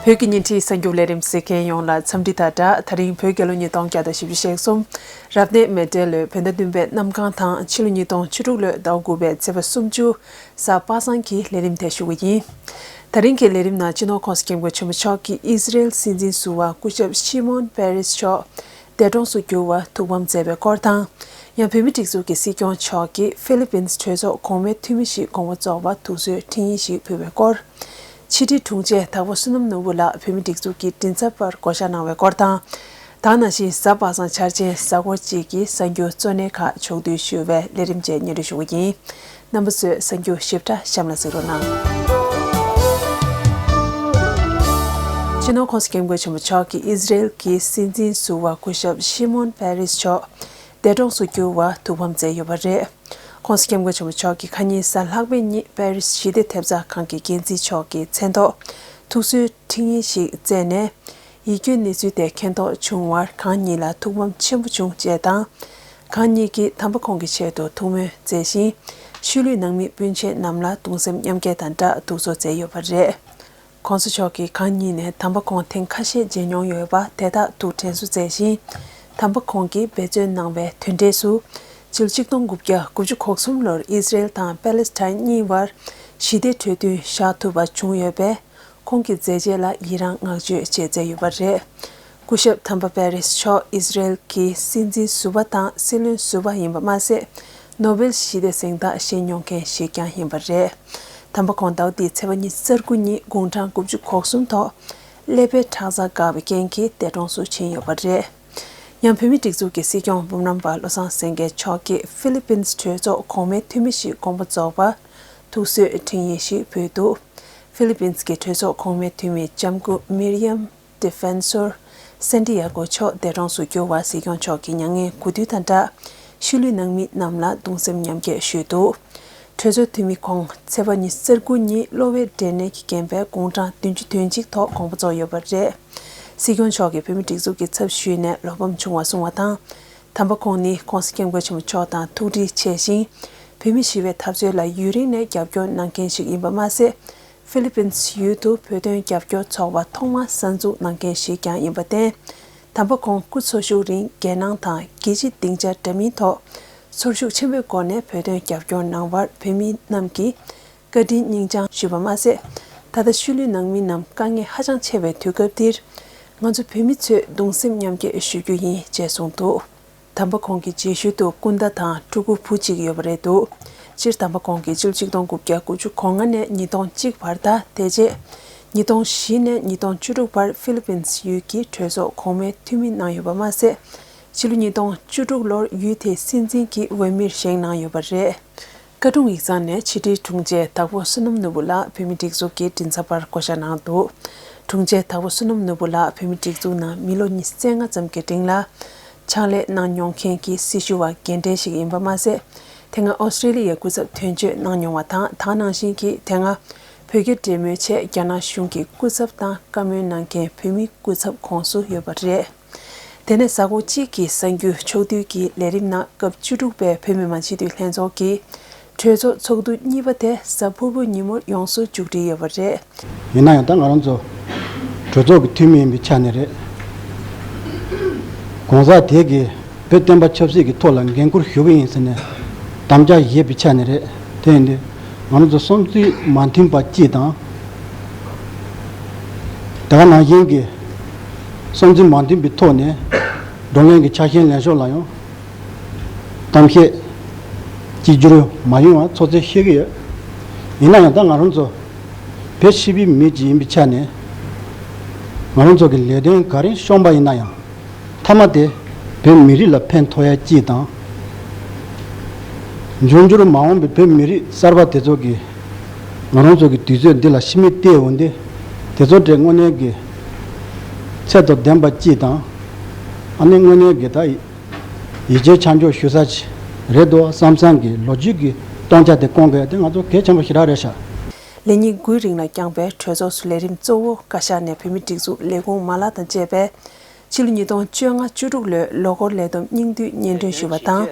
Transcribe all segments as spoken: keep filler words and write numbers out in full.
བོད་ཀྱི་བརྙན་འཕྲིན་གསར་འགྱུར་ལས་རིམ་གཟིགས་མཁན་ཡོངས་ལ་འཚམས་འདྲི་དང་སྦྲགས། ད་རིང་བོད་རྒྱལ་ལོ་ཉིས་སྟོང་བརྒྱ་དང་བཞི་བཅུ་ཞེ་གསུམ། རབ་གནས་མེ་སྤྲེལ་ལོའི་བོད་ཟླ་བདུན་པའི་གནམ་གང་དང་ཕྱི་ལོ་ཉིས་སྟོང་བཅུ་དྲུག་ལོའི་ཟླ་དགུ་པའི་ཚེས་པ་སུམ་ཅུ། གཟའ་པ་སངས་ཀྱི་ལས་རིམ་དེ་ཞུ་གི་ཡིན། ད་རིང་གི་ལས་རིམ་ནང་སྤྱི་ནོར་༸གོང་ས་༸སྐྱབས་མགོན་ཆེན་པོ་མཆོག་གིས་ཨི་ཟི་རེལ་སྲིད་འཛིན་ཟུར་པ་སྐུ་ཞབས་ཤི་མོན་པེ་རེས་མཆོག་འདས་གྲོངས་སུ་གྱུར་བར་ཐུགས་ཕམ་མཛད་པའི་སྐོར་དང་། ཡང་བོད་མིའི་སྒྲིག་འཛུགས་ཀྱི་སྲིད་སྐྱོང་མཆོག་གིས་ཧྥི་ལི་པིན་གྲོས་ཚོགས་གོང་མའི་འཐུས་མི་ཞིག་དགོངས་པ་རྫོགས་པར་ཐུགས་གསོའི་འཕྲིན་ཡིག་ཞིག་ཕུལ་བའི་སྐོར། ཕྱི་དྲིལ་དྲུང་ཆེ་དྭགས་པོ་བསོད་ནམས་ནོར་བུ་ལགས་བོད་མིའི་སྒྲིག་འཛུགས་ཀྱི་མགྲིན་ཚབ་པར་བསྐོ་གཞག་གནང་བའི་སྐོར་དང་། ད་ག་ནང་བཞིན་གཟའ་པ་སངས་འཆར་ཅན་གཟའ་འཁོར་གཅིག་གི་གསར་འགྱུར་གཙོ་གནད་ཁག་ཕྱོགས་བསྡུས་ཞུ་བའི་ལས་རིམ་བཅས་སྙན་སྒྲོན་ཞུ་གི་ཡིན། རྣམ་པ་ཚོས་གསར་འགྱུར་ཞིབ་ཕྲ་གཤམ་ལ་གཟིགས་རོགས་གནང་། སྤྱི་ནོར་༸གོང་ས་༸སྐྱབས་མགོན་ཆེན་པོ་མཆོག་གིས་ཨི་ཟི་རེལ་གྱི་སྲིད་འཛིན་ཟུར་པ་སྐུ་ཞབས་ཤི་མོན་པེ་རེས་མཆོག་འདས་གྲོངས་སུ་གྱུར་བར་ཐུགས་ཕམ་མཛད་ཡོད་པ་རེད། ༸གོང་ས་༸སྐྱབས་མགོན་ཆེན་པོ་མཆོག་གིས་ཁ་ཉིན་གཟའ་ལྷག་པའི་ཉིན་པེ་རིས་ཞི་བདེ་ཐེབས་རྩ་ཁང་གི་འགན་འཛིན་མཆོག་གི་མཚན་ཐོག་ཐུགས་གསོའི་འཕྲིན་ཡིག་ཞིག་བསྩལ་ནས། ཡིད་སྐྱོའི་གནས་ཚུལ་དེ་མཁྱེན་རྟོགས་བྱུང་བར་ཁོང་ཉིད་ལ་ཐུགས་ཕམ་ཆེན་པོ་བྱུང་ཞེས་དང་། ཁོང་ཉིད་ཀྱིས་དམ་པ་ཁོང་གི་ཆེད་དུ་ཐུགས་སྨོན་མཛད་ཅིང་། ཤུལ་ལུས་ནང་མི་སྤུན་མཆེད་རྣམས་ལ་གདུང་སེམས་མཉམ་སྐྱེད་དང་སྦྲགས་ཐུགས་གསོ་མཛད་ཡོད་པ་རེད། ༸གོང་ས་མཆོག་གིས་ཁོང་ཉིད་ནས་དམ་པ་ཁོང་ཐེངས་ཁ་ཤས་མཇལ་མྱོང་ཡོད་པ་དེ་དག་ཐུགས་དྲན་གསོ་མཛད་ཅིང་། དམ་པ་ཁོང་གིས་འབད་བརྩོན་གནང་བའི་དོན་འབྲས་སུ། ཕྱི་ལོ་ཆིག་སྟོང་དགུ་བརྒྱ་དགུ་བཅུ་གོ་གསུམ་ལོར་ཨི་ཟི་རེལ་དང་པེ་ལེ་སི་ཐན་གཉིས་བར་ཞི་བདེ་གྲོས་མཐུན་བཞག་ཐུབ་པ་བྱུང་ཡོད་པས། ཁོང་གི་མཛད་རྗེས་ལ་ཡི་རངས་བསྔགས་བརྗོད་བཅས་མཛད་ཡོད་པ་རེད། སྐུ་ཞབས་དམ་པ་པེ་རེས་མཆོག་ཨི་ཟི་རེལ་གྱི་སྲིད་འཛིན་ཟུར་པ་དང་སྲིད་བློན་ཟུར་པ་ཡིན་པ་མ་ཟད། ནོ་བེལ་ཞི་བདེ་གཟེངས་རྟགས་བཞེས་མྱོང་མཁན་ཞིག་ཀྱང་ཡིན་པ་རེད། དམ་པ་ཁོང་ཟླ་བ་འདིའི་ཚེས་པ་ཉི་ཤུ་རྩ་དགུ་ཉིན་དགུང་གྲངས་དགུ་བཅུ་གོ་གསུམ་ཐོག་ཀླད་པའི་ཁྲག་རྩ་འགགས་པའི་རྐྱེན་གྱིས་འདས་གྲོངས་སུ་ཕྱིན་ཡོད་པ་རེད། ཡང་བོད་མིའི་སྒྲིག་འཛུགས་ཀྱི་སྲིད་སྐྱོང་སྤོབས་སྣམ་པ་བློ་བཟང་སེང་གེ་མཆོག་གིས་ཧྥི་ལི་པིན་གྲོས་ཚོགས་གོང་མའི་འཐུས་མི་ཞིག་དགོངས་པ་རྫོགས་པར་ཐུགས་གསོའི་འཕྲིན་ཡིག་ཞིག་ཕུལ་འདུག་ཧྥི་ལི་པིན་གྱི་གྲོས་ཚོགས་གོང་མའི་འཐུས་མི་ལྕམ་སྐུ་མིར་ཡམ་ཏི་ཧྥན་སོར་སན་ཏི་ཡ་གོ་མཆོག་འདས་གྲོངས་སུ་གྱུར་བར་སྲིད་སྐྱོང་མཆོག་གིས་མྱ་ངན་གུས་འདུད་དང་སྦྲགས། ཤུལ་ལུས་ནང་མི་རྣམས་ལ་གདུང་སེམས་མཉམ་སྐྱེད་ཞུས་འདུག་གྲོས་ཚོགས་འཐུས་མི་ཁོང་ཚེས་པ་ཉི་ཤུ་རྩ་དགུ་ཉིན་གློ་བའི་འབྲས་ནད་ཀྱི་རྐྱེན་པས་དགུང་གྲངས་བདུན་ཅུ་དོན་གཅིག་ཐོག་དགོངས་པ་རྫོགས་ཡོད་པ་རེད། སྲིད་སྐྱོང་མཆོག་གིས་བོད་མིའི་སྒྲིག་འཛུགས་ཀྱི་ཚབ་ཞུས་ནས་བློ་ཕམ་བྱུང་བ་གསུངས་པ་དང་། དམ་པ་ཁོང་ནི་༸གོང་ས་༸སྐྱབས་མགོན་ཆེན་པོ་མཆོག་དང་ཐུགས་འདྲིས་ཆེ་ཞིང་། བོད་མི་ཞི་བའི་འཐབ་རྩོད་ལ་ཡུན་རིང་ནས་རྒྱབ་སྐྱོར་གནང་མཁན་ཞིག་ཡིན་པ་མ་ཟད། ཧྥི་ལི་པིན་ཡུལ་དུ་བོད་དོན་རྒྱབ་སྐྱོར་ཚོགས་པ་ཐོག་མར་གསར་འཛུགས་གནང་མཁན་ཞིག་ཀྱང་ཡིན་པར་བརྟེན། དམ་པ་ཁོང་སྐུ་འཚོ་བཞུགས་རིང་རྒྱལ་ནང་དང་རྒྱལ་སྤྱིའི་སྡིངས་ཆ་འདྲ་མིན་ཐོག་ཚོར་ཤུགས་ཆེན་པོའི་སྒོ་ནས་བོད་དོན་རྒྱབ་སྐྱོར་གནང་བར་བོད་མི་རྣམས་ཀྱིས་བཀའ་དྲིན་སྙིང་བཅངས་ཞུས་པ་མ་ཟད། ད་ལྟ་ཤུལ་ལུས་ནང་མི་རྣམས་དཀའ་ངལ་ཧ་ཅང་ཆེ་བའི་དུས་སྐབས་འདིར། ང་ཚོ་བོད་མི་ཚོས་གདུང་སེམས་མཉམ་སྐྱེད་ཞུ་རྒྱུ་ཡིན་ཅེས་གསུངས་འདུག་དམ་པ་ཁོང་གི་རྗེས་ཤུལ་དུ་སྐུ་ཟླ་དང་ཕྲུ་གུ་བུ་གཅིག་ཡོད་པ་རེད་འདུག་སྤྱིར་དམ་པ་ཁོང་གིས་ཕྱི་ལོ་ཆིག་སྟོང་དགུ་བརྒྱ་དགུ་བཅུ་གོ་ལྔ་ནས་ཉིས་སྟོང་གཅིག་བར་དང་དེ་རྗེས་ཉིས་སྟོང་བཞི་ནས་ཉིས་སྟོང་བཅུ་དྲུག་བར་ཧྥི་ལི་པིན་ཡུལ་གྱི་གྲོས་ཚོགས་གོང་མའི་འཐུས་མི་གནང་ཡོད་པ་མ་ཟད། ཕྱི་ལོ་ཉིས་སྟོང་བཅུ་དྲུག་ལོར་ཡུལ་དེའི་སྲིད་འཛིན་གྱི་འོས་མིར་བཞེངས་གནང་ཡོད་པ་རེད། བཀའ་དྲུང་ཡིག་ཚང་ནས་ཕྱི་དྲིལ་དྲུང་ཆེ་དྭགས་པོ་བསོད་ནམས་ནོར་བུ་ལགས་བོད་མིའི་སྒྲིག་འཛུགས་ཀྱི་མགྲིན་ཚབ་པར་བསྐོ་གཞག་གནང་འདུག་དྲུང་ཆེ་དྭགས་པོ་བསོད་ནམས་ནོར་བུ་ལགས་བོད་མིའི་སྒྲིག་འཛུགས་ནང་མི་ལོ་ཉི་ཤུ་རྩ་ལྔ་ཙམ་གྱི་རིང་ལ་ཕྱག་ལས་གནང་མྱོང་མཁན་གྱི་སྲི་ཞུ་བ་རྒན་གྲས་ཤིག་ཡིན་པ་མ་ཟད། དེ་སྔ་ཨོ་སི་ཀྲེ་ལི་ཡའི་སྐུ་ཚབ་དོན་གཅོད་གནང་མྱོང་བ་དང་། ད་ག་ནང་བཞིན་གྱི་དེ་སྔ་བོད་རྒྱ་འབྲེལ་མོལ་ཆེད་རྒྱ་ནག་གཞུང་གི་སྐུ་ཚབ་དང་བཀའ་མོལ་གནང་མཁན་བོད་མིའི་སྐུ་ཚབ་ཁོངས་སུ་ཡོད་པ་རེད། དེ་ནས་གཟའ་འཁོར་གཅིག་གི་གསར་འགྱུར་ཕྱོགས་བསྡུས་ཀྱི་ལས་རིམ་ནང་སྐབས་བཅུ་དྲུག་པའི་བོད་མི་མང་སྤྱི་འཐུས་ལྷན་ཚོགས་ཀྱི་གྲོས་ཚོགས་ཚོགས་འདུ་གཉིས་པ་དེ་གཟའ་ཕུར་བུ་ཉིན་མོར་ཡོངས་སུ་མཇུག་སྒྲིལ་ཡོད་པ་རེད། ཡིན་ན་ཡང་ད་ང་རང་ཚོ་གྲོས་ཚོགས་ཀྱི་འཐུས་མི་ཡིན་པའི་ཆ་ནས་རེད། གོང་ས་དེ་གིས་བོད་བསྟན་པ་ཆབ་སྲིད་ཀྱི་ཐོག་ལ་འགན་འཁུར་ཞུ་གི་ཡིན་ཟེར་ནས་དམ་བཅའ་བཞེས་པའི་ཆ་ནས་རེད། དེ་ཡིན་དུས་ང་རང་ཚོ་བསམ་ཚུལ་མ་མཐུན་པ་གཅིག་དང་། དེ་ག་ནང་བཞིན་གྱི་བསམ་ཚུལ་མ་མཐུན་པའི་ཐོག་ནས་བགྲོ་གླེང་གི་ཆ་ཤས་ལེན་ཕྱོགས་ལ་ཡང་གཏམ་བཤད་གཅིག་གྱུར་མ་ཡོང་བར་ཚོད་བསྲེ་བྱེད་ཀྱི་ཡོད། ཡིན་ན་ཡང་ད་ང་རང་ཚོ་བོད་ཧྲིལ་པོའི་མི་གཅིག་ཡིན་པའི་ཆ་ནས་ང་རང་ཚོ་གི་ལས་དོན་ག་རེ་བཤོམས་པ་ཡིན་ན་ཡང་། མཐའ་མ་དེ་བོད་མི་རིགས་ལ་ཕན་ཐོགས་ཡ་གཅིག་དང་། འབྱུང་འགྱུར་མ་འོངས་པའི་བོད་མི་རིགས་གསར་པ་དེ་ཚོ་གིས་ང་རང་ཚོ་གི་དུས་ཚོད་འདི་ལ་ཕྱི་མིག་བལྟས་འོང་དུས་དེ་ཚོ་གྲས་དངོས་གནས་ཀྱི་ཚད་དང་ལྡན་པ་གཅིག་དང་། ཨ་ནི་དངོས་གནས་ཀྱི་ད་ཡིད་ཆེས་ཆ་འཇོག་ཞུ་ས་ཅིག་རེད་འདུག་བསམ་བསམ་གྱི་ལོ་རྒྱུས་ཀྱི་སྟོང་ཆ་དེ་སྐོང་དགོས་ཡ་དེ་ང་ཚོ་གལ་ཆེན་པོ་ཞེ་དྲག་རེད་ཤག་ལས་ཉིན་དགུའི་རིང་ལ་བསྐྱངས་པའི་གྲོས་ཚོགས་སུ་ལས་རིམ་གཙོ་བོ་བཀའ་ཤག་ནས་བོད་མིའི་སྒྲིག་འཛུགས་ལས་ཁུངས་མ་ལག་དང་བཅས་པའི་ཕྱི་ལོ་ཉིས་སྟོང་བཅོ་ལྔ་བཅུ་དྲུག་ལོའི་ལོ་འཁོར་ལས་བསྡོམས་སྙིང་བསྡུས་སྙན་སྒྲོན་ཞུས་པ་དང་།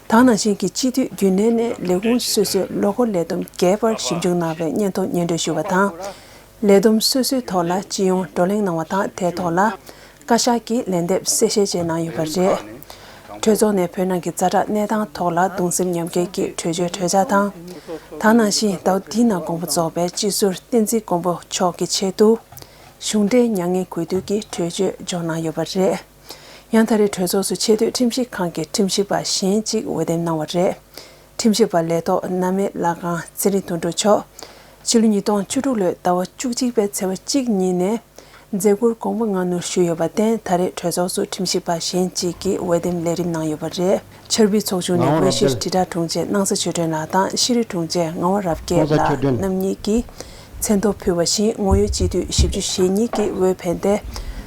ད་ག་ནང་བཞིན་གྱི་སྤྱི་འཐུས་རྒྱུན་གནས་ནས་ལས་ཁུངས་སོ་སོའི་ལོ་འཁོར་ལས་བསྡོམས་རྒྱས་པར་ཞིབ་འཇུག་གནང་བའི་སྙན་ཐོ་སྙན་སྒྲོན་ཞུས་པ་དང་། ལས་བསྡོམས་སོ་སོའི་ཐོག་ལ་སྤྱི་ཡོངས་བགྲོ་གླེང་གནང་བ་དང་། དེའི་ཐོག་ལ་བཀའ་ཤག་གིས་ལན་འདེབས་གསལ་བཤད་བཅས་གནང་ཡོད་པ་རེད། གྲོས་ཚོགས་ནས་བོད་ནང་གི་ཛ་དྲག་གནས་སྟངས་ཐོག་ལ་གདུང་སེམས་མཉམ་སྐྱེད་ཀྱི་གྲོས་ཆོད་གྲོས་འཆར་དང་། ད་ནང་བཞིན་ཟླ་བ་འདིའི་ནང་དགོངས་པ་རྫོགས་པའི་སྤྱི་ཟུར་བསྟན་འཛིན་མགོན་པོ་མཆོག་གི་ཆེད་དུ་གཞུང་འབྲེལ་མྱ་ངན་གུས་འདུད་ཀྱི་གྲོས་ཆོད་འཇོག་གནང་ཡོད་པ་རེད། ཡང་ད་རེས་གྲོས་ཚོགས་སུ་ཆེས་མཐོའི་ཁྲིམས་ཞིབ་ཁང་གི་ཁྲིམས་ཞིབ་པ་གཞན་གཅིག་འོས་འདེམས་གནང་བ་རེད། ཁྲིམས་ཞིབ་པ་ལས་ཐོག་ན་མེད་ལྷ་ཁང་ཚེ་རིང་དོན་གྲུབ་མཆོག་ཕྱི་ལོ་ཉིས་སྟོང་བཅུ་དྲུག་ལོའི་ཟླ་བ་བཅུ་གཅིག་པའི་ཚེས་པ་གཅིག་ཉིན་ནས་མཛད་ཁུར་དགོངས་པ་སྔ་སྣུར་ཞུས་ཡོད་པར་བརྟེན། ད་རེས་གྲོས་ཚོགས་སུ་ཁྲིམས་ཞིབ་པ་གཞན་གཅིག་གི་འོས་འདེམས་ལས་རིམ་གནང་ཡོད་པ་རེད། ཆར་པའི་ཚོགས་ཆུང་ནས་དབུས་ཤེར་དྲིལ་བསྒྲགས་དྲུང་ཆེ་སྣང་ས་ཆོས་སྒྲོན་ལགས་དང་ཤེས་རིག་དྲུང་ཆེ་ངག་དབང་རབ་རྒྱས་ལགས་རྣམ་གཉིས་ཀྱིས་མཚན་ཐོ་ཕུལ་བ་བཞིན། ངོ་ཡོད་སྤྱི་འཐུས་བཞི་བཅུ་ཞེ་གཉིས་ཀྱིས་འོས་འཕེན་ཏེ།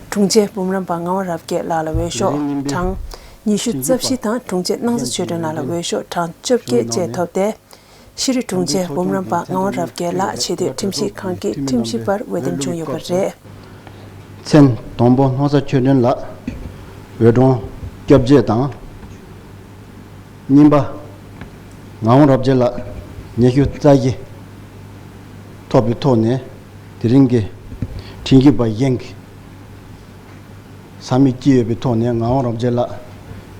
དྲུང་ཆེ་འབུམ་རམས་པ་ངག་དབང་རབ་རྒྱས་ལགས་ལ་འོས་ཤོག་གྲངས་ཉི་ཤུ་རྩ་བཞི་དང་། དྲུང་ཆེ་སྣང་ས་ཆོས་སྒྲོན་ལགས་ལ་འོས་ཤོག་གྲངས་བཅོ་བརྒྱད་བཅས་ཐོབ་སྟེ། ཤེས་རིག་དྲུང་ཆེ་འབུམ་རམས་པ་ངག་དབང་རབ་རྒྱས་ལགས་ཆེས་མཐོའི་ཁྲིམས་ཞིབ་ཁང་གི་ཁྲིམས་ཞིབ་པར་འོས་འདེམས་བྱུང་ཡོད་པ་རེད། མཚན་དང་པོ་སྣང་ས་ཆོས་སྒྲོན་ལགས་འོས་གྲངས་བཅོ་བརྒྱད་དང་། གཉིས་པ་ངག་དབང་རབ་རྒྱས་ལགས་ཉི་ཤུ་རྩ་བཞི་ཐོབ་པའི་ཐོག་ནས། དེ་རིང་གི་ཁྲིམས་ཞིབ་པ་གཞན་གྱི་ས་མིག་ཅི་ཡོད་པའི་ཐོག་ནས་ངག་དབང་རབ་རྒྱས་ལགས་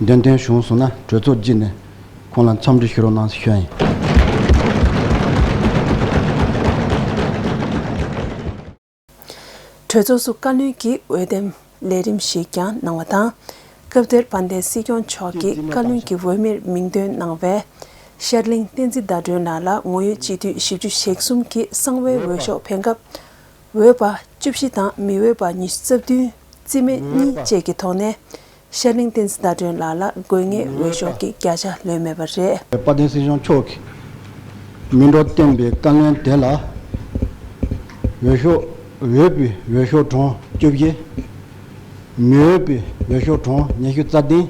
འདེམས་ཐོན་བྱུང་སོང་ན། གྲོས་ཚོགས་བརྒྱུད་ནས་ཁོང་ལ་འཚམས་འདྲི་ཞུ་རོགས་གནང་ཞུ་ཡ་ཡིན། གྲོས་ཚོགས་སུ་བཀའ་བློན་གྱི་འོས་འདེམས་ལས་རིམ་ཞིག་ཀྱང་གནང་བ་དང་། སྐབས་དེར་དཔལ་ལྡན་སྲིད་སྐྱོང་མཆོག་གིས་བཀའ་བློན་གྱི་འོས་མིར་མིང་འདོན་གནང་བའི་ཤར་གླིང་བསྟན་འཛིན་ཟླ་སྒྲོན་ལགས་ལ་ངོ་ཡོད་སྤྱི་འཐུས་བཞི་བཅུ་ཞེ་གསུམ་གྱིས་གསང་བའི་འོས་ཤོག་འཕེན་སྐབས། འོས་པ་བཅུ་བཞི་དང་མི་འོས་པ་ཉི་ཤུ་རྩ་བདུན། རྩིས་མེད་གཉིས་བཅས་ཀྱི་ཐོག་ནས་ཤར་གླིང་བསྟན་འཛིན་ཟླ་སྒྲོན་ལགས་ལ་དགོས་ངེས་འོས་ཤོག་གི་བརྒྱ་ཆ་ལོན་མེད་པ་རེད། དཔལ་ལྡན་སྲིད་སྐྱོང་མཆོག་གིས་མི་འགྲོ་བསྟན་པའི་བཀའ་བློན་དེ་ལ་འོས་ཤོག་འོས་པའི་འོས་ཤོག་གྲངས་བཅུ་བཞི། མི་འོས་པའི་འོས་ཤོག་གྲངས་ཉི་ཤུ་རྩ་བདུན།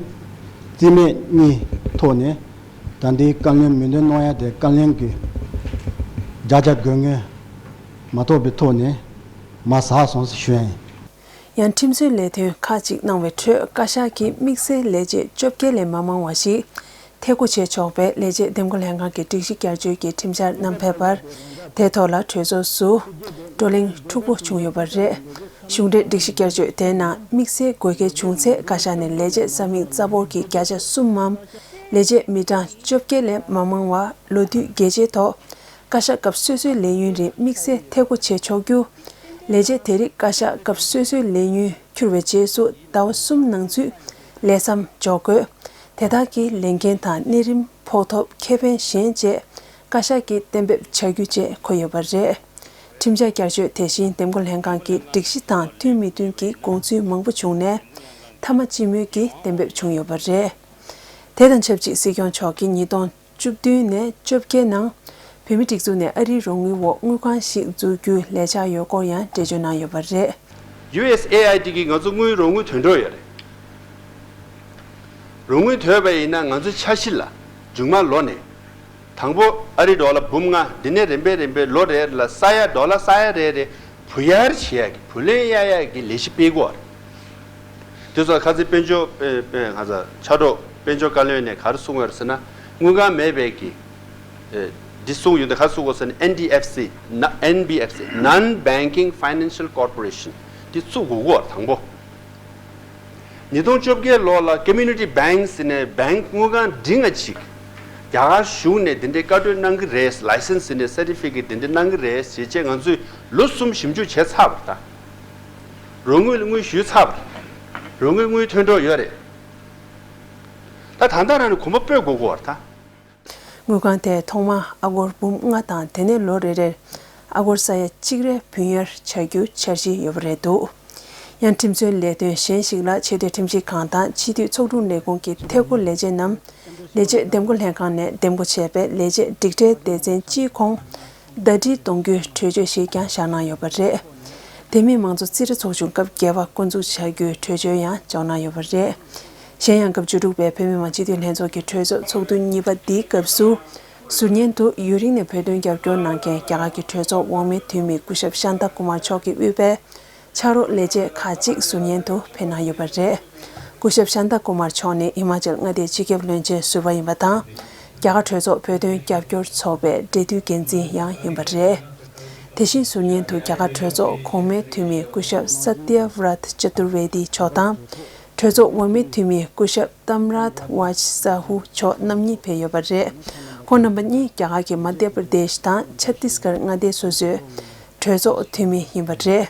རྩིས་མེད་གཉིས་ཐོག་ནས་ད་ལྟའི་བཀའ་བློན་མི་འདོན་གནང་ཡ་དེ་བཀའ་བློན་གྱི་བརྒྱ་ཆ་དགོས་ངེས་མ་ཐོབ་པའི་ཐོག་ནས་མར་ཟགས་སོང་ཟེར་ཞུ་ཡ་ཡིན། ཡང་ཁྲིམས་བཟོའི་ལས་དོན་ཁག་ཅིག་གནང་བའི་ཁྲོད། བཀའ་ཤག་གིས་དམིགས་བསལ་ལས་བྱེད་བཅོ་བརྒྱད་ལས་མ་མང་བ་ཞིག་ཐད་བསྐོ་བྱས་ཆོག་པའི་ལས་བྱེད་འདེམས་བསྐོ་ལྷན་ཁང་གི་སྒྲིག་གཞི་བསྐྱར་བཅོས་ཀྱི་ཁྲིམས་འཆར་བསྣམས་ཕེབས་པར། དེའི་ཐོག་ལ་གྲོས་ཚོགས་སུ་བགྲོ་གླེང་འཁྲུག་པོ་བྱུང་ཡོད་པ་རེད། གཞུང་འབྲེལ་སྒྲིག་གཞི་བསྐྱར་བཅོས་དེའི་ནང་དམིགས་བསལ་དགོས་གལ་བྱུང་ཚེ། བཀའ་ཤག་ནས་ལས་བྱེད་ས་མིག་རྩ་འབོར་གྱི་བརྒྱ་ཆ་གསུམ་མམ། ལས་བྱེད་མི་གྲངས་བཅོ་བརྒྱད་ལས་མ་མང་བ་ལོ་དུས་རྒྱས་བཅད་ཐོག་བཀའ་ཤག་སྐབས་སོ་སོའི་ལས་ཡུན་རིང་དམིགས་བསལ་ཐད་བསྐོ་བྱས་ཆོག་རྒྱུ། ལས་བྱེད་དེ་རིགས་བཀའ་ཤག་སྐབས་སོ་སོའི་ལས་ཡུན་འཁྱོལ་བའི་རྗེས་སུ་ཟླ་བ་གསུམ་ནང་ཚུད་ལས་མཚམས་འཇོག་དགོས། དེ་དག་གི་ལས་འགན་དང་གནས་རིམ། ཕོགས་ཐོབ་ཁེ་ཕན་གཞན་བཅས་བཀའ་ཤག་གིས་གཏན་འབེབས་བྱ་རྒྱུ་བཅས་འཁོད་ཡོད་པ་རེད། ཁྲིམས་འཆར་བསྐྱར་བཅོས་དེ་བཞིན་འདེམས་བསྐོ་ལྷན་ཁང་གི་སྒྲིག་གཞི་དང་མཐུན་མི་མཐུན་གྱི་དགོངས་ཚུལ་མང་པོ་བྱུང་ནས། མཐའ་མ་སྤྱི་མོས་ཀྱིས་གཏན་འབེབས་བྱུང་ཡོད་པ་རེད། དེ་དང་ཆབས་ཅིག་སྲིད་སྐྱོང་མཆོག་གིས་ཉིས་སྟོང་བཅུ་བདུན་ནས་བཅོ་བརྒྱད་ནང་བོད་མིའི་སྒྲིག་འཛུགས་ནས་ཨ་རིའི་རོགས་དངུལ་འོག་དངུལ་ཁང་ཞིག་འཛུགས་རྒྱུའི་ལས་འཆར་ཡོད་སྐོར་ཡང་འགྲེལ་བརྗོད་གནང་ཡོད་པ་རེད། ཡུ་ཨེས་ཨེ་ཨའི་ཌི་གིས་ང་ཚོ་དངུལ་རོགས་དངུལ་ཐོན་འགྲོ་ཡོད་རེད། རོགས་དངུལ་ཐོན་པ་ཡིན་ན་ང་ཚོའི་འཆར་གཞི་ལ་མཇུག་མ་ལོ་ནས་དང་པོ་ཨ་རི་ཌོ་ལར་འབུམ་ལྔ། འདི་ནས་རིམ་པས་རིམ་པས་ལོ་རེ་ལ་ས་ཡ་ཌོ་ལར་ས་ཡ་རེ་རེ་བུ་ཡར་བྱེད་ཡག་གི་བུ་ལོན་གཡར་ཡག་གི་ལས་གཞི་སྤེལ་དགོས་རེད། དེ་ཚོ་ཁ་སང་དཔལ་འབྱོར་དཔལ་དཔལ་ང་ཚོ་ཕྱག་རོགས་དཔལ་འབྱོར་བཀའ་བློན་ནས་ག་རེ་གསུངས་ཡོད་རེད་ཟེར་ན། དངུལ་ཁང་མེད་པའི་གི་ཨེ་འདི་གསུངས་ཡོད་འདི་ག་རེ་གསུངས་དགོས་ཟེར་ན། ཨེན་ཌི་ཨེཕ་སི་ན་ཨེན་བི་ཨེཕ་སི་Non Banking Financial Corporation འདི་བཙུགས་དགོས་ཀྱི་ཡོད་རེད་དང་པོ། ཉིས་སྟོང་བཅོ་བརྒྱད་ལོ་ལ་Community Bank ཟེར་ནས་བེང་དངུལ་ཁང་འབྲིང་ང་གཅིག་རྒྱ་གར་གཞུང་ནས་འདི་འདྲའི་བཀའ་འཁྲོལ་གནང་གི་རེད། ལའི་སེན་སི་ཟེར་ནས་སར་ཊི་ཕི་ཀེཊ་འདི་འདྲ་གནང་གི་རེད་ཟེར་བྱས་ང་ཚོས་ལོ་གསུམ་ཞིབ་འཇུག་བྱས་ཚར་བ་རེད་ད། རོགས་དངུལ་ལ་དངུལ་ཞུས་ཚར་བ་རེད། རོགས་དངུལ་དངུལ་ཐོན་འགྲོ་ཡོད་རེད། ད་ད་ལྟ་རང་ནས་གོམ་པ་སྤོས་དགོས་ཀྱི་ཡོད་རེད་ད། དངུལ་ཁང་དེས་ཐོག་མར་ཨ་སྒོར་འབུམ་ལྔ་དང་། དེ་ནས་ལོ་རེ་རེར་ཨ་སྒོར་ས་ཡ་གཅིག་རེ་བུན་གཡར་བྱ་རྒྱུའི་འཆར་གཞི་ཡོད་པ་རེད་འདུག་ཡང་ཁྲིམས་བཟོའི་ལས་དོན་གཞན་ཞིག་ལ་ཆེས་མཐོའི་ཁྲིམས་ཞིབ་ཁང་དང་སྤྱི་འཐུས་ཚོགས་དྲུང་ལས་ཁུངས་ཀྱི་ཐད་བསྐོ་ལས་བྱེད་རྣམས་ལས་བྱེད་འདེམས་བསྐོ་ལྷན་ཁང་ནས་འདེམས་བསྐོ་བྱས་པའི་ལས་བྱེད་སྒྲིག་ཁྲལ་སྡེ་ཚན་སྤྱིའི་ཁོངས་ཟླ་སྒྲིལ་གཏོང་རྒྱུའི་གྲོས་ཆོད་ཞིག་ཀྱང་བཞག་གནང་ཡོད་པ་རེད། དེ་མིན་མང་གཙོ་རྩིས་ཁྲ་ཚོགས་ཆུང་སྐབས་བརྒྱད་པ་བསྐོ་འཛུགས་བྱ་རྒྱུའི་གྲོས་ཆོད་ཡང་འཇོག་གནང་ཡོད་པ་རེད། གཞན་ཡང་སྐབས་བཅུ་དྲུག་པའི་བོད་མི་མང་སྤྱི་འཐུས་ལྷན་ཚོགས་ཀྱི་གྲོས་ཚོགས་ཚོགས་དུས་གཉིས་པ་འདིའི་སྐབས་སུ། ཟུར་ཉན་དུ་ཡུན་རིང་ནས་བོད་དོན་རྒྱབ་སྐྱོར་གནང་མཁན་རྒྱ་གར་གྱི་གྲོས་ཚོགས་འོག་མའི་འཐུས་མི་སྐུ་ཞབས་ཤཱན་ཏཱ་ཀུ་མར་མཆོག་གིས་དབུས་པའི་ཕྱག་རོགས་ལས་བྱེད་ཁག་ཅིག་ཟུར་ཉན་དུ་ཕེབས་གནང་ཡོད་པ་རེད། སྐུ་ཞབས་ཤཱན་ཏཱ་ཀུ་མར་མཆོག་ནི་ཧི་མ་ཅལ་མངའ་སྡེའི་སྤྱི་ཁྱབ་བློན་ཆེན་ཟུར་པ་ཡིན་པ་དང་། རྒྱ་གར་གྲོས་ཚོགས་བོད་དོན་རྒྱབ་སྐྱོར་ཚོགས་པའི་འབྲེལ་མཐུད་འགན་འཛིན་ཡང་ཡིན་པ་རེད། དེ་བཞིན་ཟུར་ཉན་དུ་རྒྱ་གར་གྲོས་ཚོགས་གོང་མའི་འཐུས་མི་སྐུ་ཞབས་སཏྱ་བྲ་ཏ་ཅ་ཏུར་ཝེ་ཏི་མཆོག་དང་། གྲོས་ཚོགས་འོག་མའི་འཐུས་མི་སྐུ་ཞབས་ཏམ་རཱཏ་ཝཱཇ་ས་ཧུ་མཆོག་རྣམ་གཉིས་ཕེབས་ཡོད་པ་རེད། ཁོང་རྣམ་པ་གཉིས་རྒྱ་གར་གྱི་མ་དྷྱ་པྲ་དེཤ་དང་ཆ་ཏིས་གར་མངའ་སྡེ་སོ་སོའི་གྲོས་ཚོགས་འཐུས་མི་ཡིན་པ་རེད།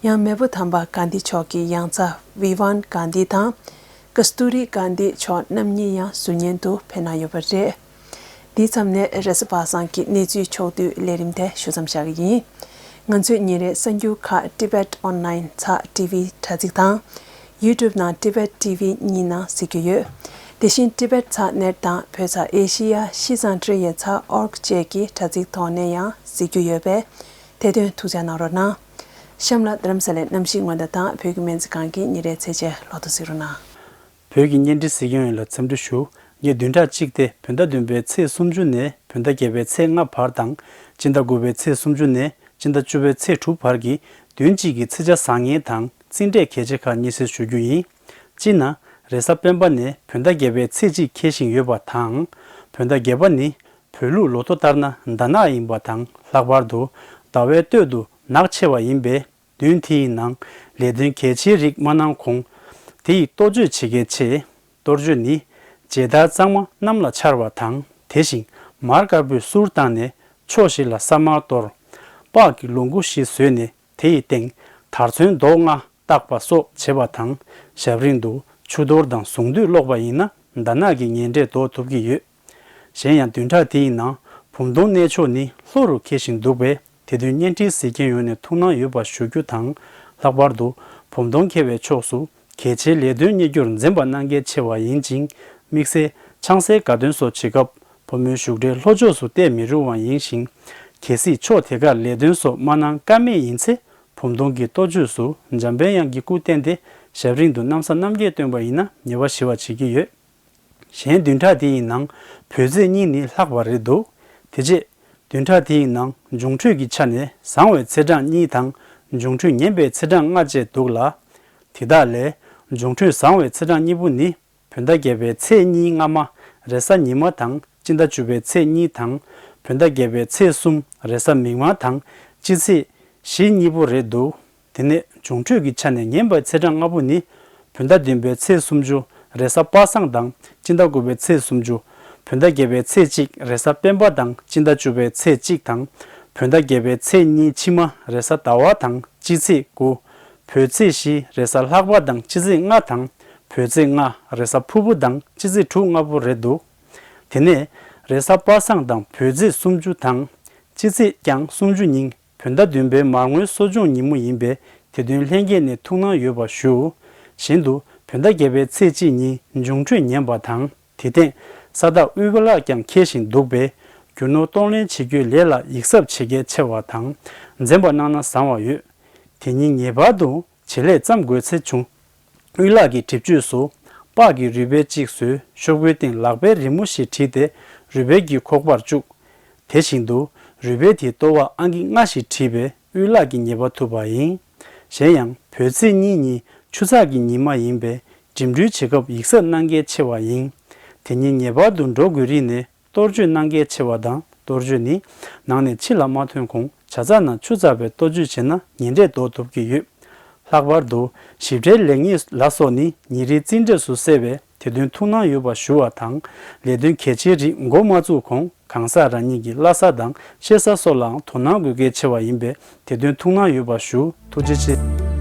ཡང་མེས་པོ་དམ་པ་གྷན་དྷི་མཆོག་གི་ཡང་ཚ་བི་ཝན་གྷན་དྷི་དང་། ཀ་སྟུ་རི་གྷན་དྷི་མཆོག་རྣམ་གཉིས་ཡང་ཟུར་ཉན་དུ་ཕེབས་གནང་ཡོད་པ་རེད། འདིའི་མཚམས་ནས་རེས་གཟའ་པ་སངས་ཀྱི་གནས་ཚུལ་ཕྱོགས་བསྡུས་ལས་རིམ་དེ་ཞུ་མཚམས་བཞག་གི་ཡིན། ང་ཚོས་ཉིན་རེའི་གསར་འགྱུར་ཁག་Tibet Online ཚགས་ཊི་ཝི་དྲ་ཚིགས་དང་། YouTube ནང་Tibet T V གཉིས་ནང་གཟིགས་རྒྱུ་ཡོད། དེ་བཞིན་Tibet ཚགས་ནེཊ་དང་བོད་ཚགས་ཨེ་ཤི་ཡ་ཤིས་ཙང་ཊི་རི་ཡ་ཚགས་ཨོར་ཀ་བཅས་ཀྱི་དྲ་ཚིགས་ཐོག་ནས་ཡང་གཟིགས་རྒྱུ་ཡོད་པས། དེ་དོན་ཐུགས་འཚབ་གནང་རོགས་གནང་། གཤམ་ལ་རྡ་རམ་ས་ལའི་གནམ་གཤིས་སྔོན་བརྡ་དང་བོད་ཀྱི་སྨན་རྩིས་ཁང་གི་ཉིན་རེའི་ཚེས་བཅད་ལོ་ཐོ་གཟིགས་རོགས་གནང་། བོད་ཀྱི་བརྙན་འཕྲིན་གཟིགས་མཁན་ཡོངས་ལ་འཚམས་འདྲི་ཞུ། ངས་བདུན་ཕྲག་གཅིག་སྟེ་བོད་ཟླ་བདུན་པའི་ཚེས་སུམ་ཅུ་ནས་བོད་ཟླ་བརྒྱད་པའི་ཚེས་ལྔ་བར་དང་། སྤྱི་ཟླ་དགུ་པའི་ཚེས་སུམ་ཅུ་ནས་སྤྱི་ཟླ་བཅུ་པའི་ཚེས་དྲུག་བར་གྱི་བདུན་གཅིག་གི་ཚིག་ཆ་བཟང་ངན་དང་རྩིས་འབྲས་གལ་ཆེ་ཁག་གཉིས་གསལ་ཞུ་རྒྱུ་ཡིན། སྤྱིར་ན། རེས་གཟའ་སྤེན་པ་ནས་བོད་ཟླ་བརྒྱད་པའི་ཚེས་གཅིག་འཁེལ་བཞིན་ཡོད་པ་དང་། བོད་ཟླ་བརྒྱད་པ་ནི་བོད་ལུགས་ལོ་ཐོ་ལྟར་ན་ཟླ་ནག་ཡིན་པ་དང་། ལྷག་པར་དུ་ཟླ་བའི་སྟོད་དུ་ནག་ཆེ་བ་ཡིན་པས། བདུན་དེའི་ནང་ལས་དོན་གལ་ཆེའི་རིགས་མ་གནང་གོང་། དེ་ཡི་གཏོ་བཅོས་བྱེད་གལ་ཆེ། གཏོ་བཅོས་ནི། མཇལ་དར་གཙང་མ་གནམ་ལ་འཕྱར་བ་དང་། དེ་བཞིན་མར་དཀར་པོའི་གསུར་བཏང་ནས་ཕྱོགས་བཞི་ལ་ས་དམར་གཏོར། སྤགས་ཀྱི་ལོངས་སྐུ་བཞི་བཟོས་ནས་དེ་ཡི་སྟེང་དར་ཚོན་མདོག་ལྔ་བཏགས་པ་སོགས་བྱེད་པ་དང་། ཞབས་རིམ་དུ་ཆུ་གཏོར་དང་གཟུངས་འདུས་ཀློག་པ་ཡིན་ན་ཟླ་ནག་གི་ངན་འབྲས་ཟློག་ཐུབ་ཀྱི་ཡོད། གཞན་ཡང་བདུན་ཕྲག་དེའི་ནང་བུམ་སྟོང་གནས་མཆོག་ནི་ལྷོ་རུ་འཁེལ་བཞིན་འདུག་པས། དེ་དོན་བརྙན་འཕྲིན་གཟིགས་མཁན་ཡོངས་ནས་ཐུགས་སྣང་ཡོད་པ་ཞུ་རྒྱུ་དང་། ལྷག་པར་དུ་བུམ་སྟོང་འཁེལ་བའི་ཕྱོགས་སུ་གལ་ཆེའི་ལས་དོན་གཉེར་རྒྱུར་འཛེམ་པ་གནང་གལ་ཆེ་བ་ཡིན་ཅིང་། དམིགས་བསལ་ཆང་སའི་དགའ་སྟོན་སོགས་བྱེད་སྐབས་ཕོ་མོའི་བཞུགས་གྲལ་ལྷོ་ཕྱོགས་སུ་གཏད་མི་རུང་བ་ཡིན་ཞིང་། གལ་སྲིད་ཕྱོགས་དེ་གར་ལས་དོན་སོགས་མ་གནང་ཀ་མེད་ཡིན་ཚེ། བུམ་སྟོང་གི་གཏོ་བཅོས་སུ་འཇམ་དཔལ་དབྱངས་ཀྱི་སྐུ་བསྟན་ཏེ་ཞབས་རིམ་དུ་གནམ་ས་གནམ་རྒྱས་བཏོན་པ་ཡིན་ན་ཉེས་པ་ཞི་བར་བྱེད་ཀྱི་ཡོད། གཞན་བདུན་ཕྲག་དེ་ཡི་ནང་བོད་ཚེས་གཉིས་ནི་ལྷག་པ་རེད་འདུག་དེ་རྗེས་བདུན་ཕྲག་དེ་ཡི་ནང་འབྱུང་འཕྲོད་ཀྱི་ཆ་ནས་བཟང་བའི་ཚེས་གྲངས་གཉིས་དང་། འབྱུང་འཕྲོད་ངན་པའི་ཚེས་གྲངས་ལྔ་བཅས་འདུག་ལ། དེ་དག་ལས་འབྱུང་འཕྲོད་བཟང་བའི་ཚེས་གྲངས་གཉིས་པོ་ནི། བོད་ཟླ་བརྒྱད་པའི་ཚེས་གཉིས་སྔ་མ་རེས་གཟའ་ཉི་མ་དང་སྤྱི་ཟླ་བཅུ་པའི་ཚེས་གཉིས་དང་། བོད་ཟླ་བརྒྱད་པའི་ཚེས་གསུམ་རེས་གཟའ་མིག་དམར་དང་སྤྱི་ཚེས་བཞི་གཉིས་པོ་རེད་འདུག་དེ་ནས་འབྱུང་འཕྲོད་ཀྱི་ཆ་ནས་ངན་པའི་ཚེས་གྲངས་ལྔ་པོ་ནི། བོད་ཟླ་བདུན་པའི་ཚེས་སུམ་ཅུ་རེས་གཟའ་པ་སངས་དང་སྤྱི་ཟླ་དགུ་པའི་ཚེས་སུམ་ཅུ། བོད་ཟླ་བརྒྱད་པའི་ཚེས་གཅིག་རེས་གཟའ་སྤེན་པ་དང་སྤྱི་ཟླ་བཅུ་པའི་ཚེས་གཅིག་དང་། བོད་ཟླ་བརྒྱད་པའི་ཚེས་གཉིས་ཕྱི་མ་རེས་གཟའ་ཟླ་བ་དང་སྤྱི་ཚེས་དགུ། བོད་ཚེས་བཞི་རེས་གཟའ་ལྷག་པ་དང་སྤྱི་ཚེས་ལྔ་དང་། བོད་ཚེས་ལྔ་རེས་གཟའ་ཕུར་བུ་དང་སྤྱི་ཚེས་དྲུག་ལྔ་པོ་རེད་འདུག་དེ་ནས་རེས་གཟའ་པ་སངས་དང་བོད་ཚེས་སུམ་ཅུ་དང་། སྤྱི་ཚེས་ཀྱང་སུམ་ཅུ་ཉིན་བོད་ཟླ་བདུན་པའི་མར་ངོའི་གསོ་སྦྱོང་ཉིན་མོ་ཡིན་པས། དེ་དོན་ལྷན་རྒྱས་ནས་ཐུགས་སྣང་ཡོད་པ་ཞུ། བཞིན་དུ་བོད་ཟླ་བརྒྱད་པའི་ཚེས་གཅིག་ཉིན་འབྱུང་འཕྲོད་ངན་པ་དང་། དེ་སྟེང་ས་བདག་དབུལ་བ་ལགས་ཀྱང་འཁེལ་བཞིན་འདུག་པས། རྒྱུ་ནོར་གཏོང་ལེན་བྱེད་རྒྱུའི་ལས་ལ་ཡིད་གཟབ་བྱེད་གལ་ཆེ་བ་དང་། འཛེམ་པ་གནང་ན་བཟང་བ་ཡོད། དེ་ཉིན་ངེས་པར་དུ་བྱེད་ལས་བརྩམས་དགོས་ཚེ་བྱུང་། དབུལ་ལག་གི་གྲིབ་བཅུས་སུ་སྤགས་ཀྱི་རུས་སྦལ་གཅིག་བཟོས། ཤོག་བུའི་སྟེང་ལག་པའི་རི་མོ་ཞིག་བྲིས་ཏེ་རུས་སྦལ་གྱི་ཁོག་པར་བཅུག་དེ་བཞིན་དུ་རུས་སྦལ་དེའི་ལྟོ་བར་ཨང་ཀི་ལྔ་ཞིག་བྲིས་པས་དབུལ་ལག་གི་ཉེས་པ་ཐུབ་པ་ཡིན། གཞན་ཡང་བོད་ཚེས་གཉིས་ཉིན་ཆུ་ཚགས་ཀྱི་ཉི་མ་ཡིན་པས་འགྲིམ་འགྲུལ་བྱེད་སྐབས་ཡིད་གཟབ་གནང་གལ་ཆེ་བ་ཡིན། དེ་ཉིན་ངེས་པར་དུ་འགྲོ་དགོས་རིགས་ནས་གཏོ་བཅོས་གནང་གལ་ཆེ་བ་དང་། གཏོ་བཅོས་ནི་ནང་ནས་ཕྱི་ལ་མ་ཐོན་གོང་ཇ་ཚགས་ནང་ཆུ་ཚགས་པའི་གཏོ་བཅོས་བྱས་ན་ངན་འབྲས་ཟློག་ཐུབ་ཀྱི་ཡོད། ལྷག་པར་དུ་ཞིབ་ཕྲའི་ལེགས་ཉེས་ལ་སོགས་ནི་ཉིན་རེའི་རྩིས་འབྲས་སུ་གསལ་བས། དེ་དོན་ཐུགས་སྣང་ཡོད་པ་ཞུ་བ་དང་། ལས་དོན་གལ་ཆེའི་རིགས་འགོ་མ་བཙུགས་གོང་གང་ཟག་རང་ཉིད་ཀྱི་བླ་གཟའ་དང་གཤེད་གཟའ་སོགས་ལའང་དོ་སྣང་དགོས་གལ་ཆེ་བ་ཡིན་པས། དེ་དོན་ཐུགས་སྣང་ཡོད་པ་ཞུ། ཐུགས་རྗེ་ཆེ།